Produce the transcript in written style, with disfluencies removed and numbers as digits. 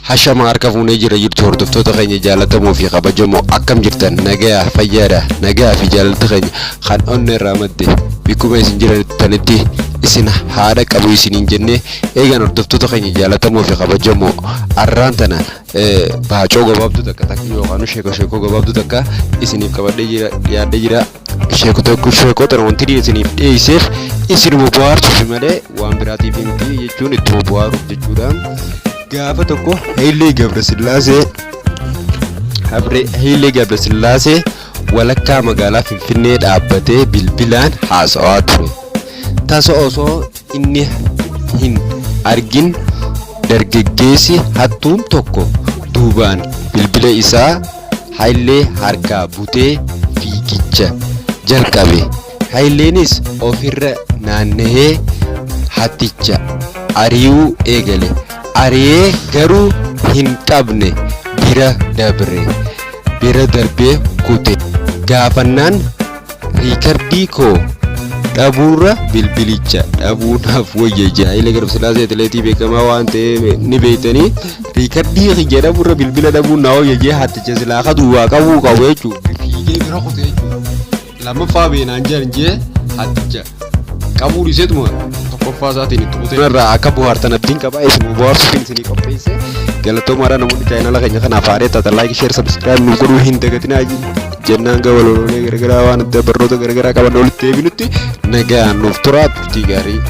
Hashama harka fuunee jira jirtu hordoftoota keenya jaalatamoo fi kabajamoo akkam jirtan nagayaa fayyaadha nagayaa fi jaalalti keenya kan onnee irraa madde bikkuma isin jirtanitti isin haadha qabu isiniin jennee eegan hordoftoota keenya jaalatamoo fi kabajamoo arraan tana baacoo gabaabduu takka takka yookaan sheeko sheekoo gabaabduu takka isiniif qabadhee jira dhiyaadhee jira sheeko tokko sheekoo tana wanti isiniif dhiyeesseef isinuma bohaarsuuf malee waan biraatiif miti jechuun ittuma bohaaruuf jechuudha. Gaafa tokko Hayilee Gabrasillaasee Hayilee Gabrasillaasee walakkaa magaalaa Finfinnee dhaabbatee bilbilaan haasawaa ture. Tasa osoo inni hin argin dargaggeessi hattuun tokko duubaan bilbila isaa Hayilee harkaa butee fiigicha jalqabe. Hayileenis ofirra naannahee hatticha ari'uu eegale. Ari'ee garuu hin qabne bira dabre. Bira darbee kute. Gaafannaan riikardii koo dhabuurra bilbilicha dhabuu naaf wayya jedhe. Hayilee Gabrasillaasee atileetii beekamaa waan ta'eef ni beektanii riikardii kiyya dhabuurra bilbila dhabuun naa wayya jedhee hatticha silaa kaduu waa qabuu qabu jechuudha. Fiigee bira kute jechuudha. Lammaffaa beenaan jedhan jee hatticha qabuu dhiiseetuma tokkoffaa isaatiin itti kutee. Irraa akka bohaartan abdiin qaba isin bohaarsuuf isinii qopheesse galatoomaadha namoonni chaayinala keenya kanaaf haaree taatan like share subscribe nu godhuu hin dagatinaa jennaan gaba loloolee garagaraa waan adda barnoota garagaraa qaban walitti deebinutti nagaan nuuf turaa turtii gaarii.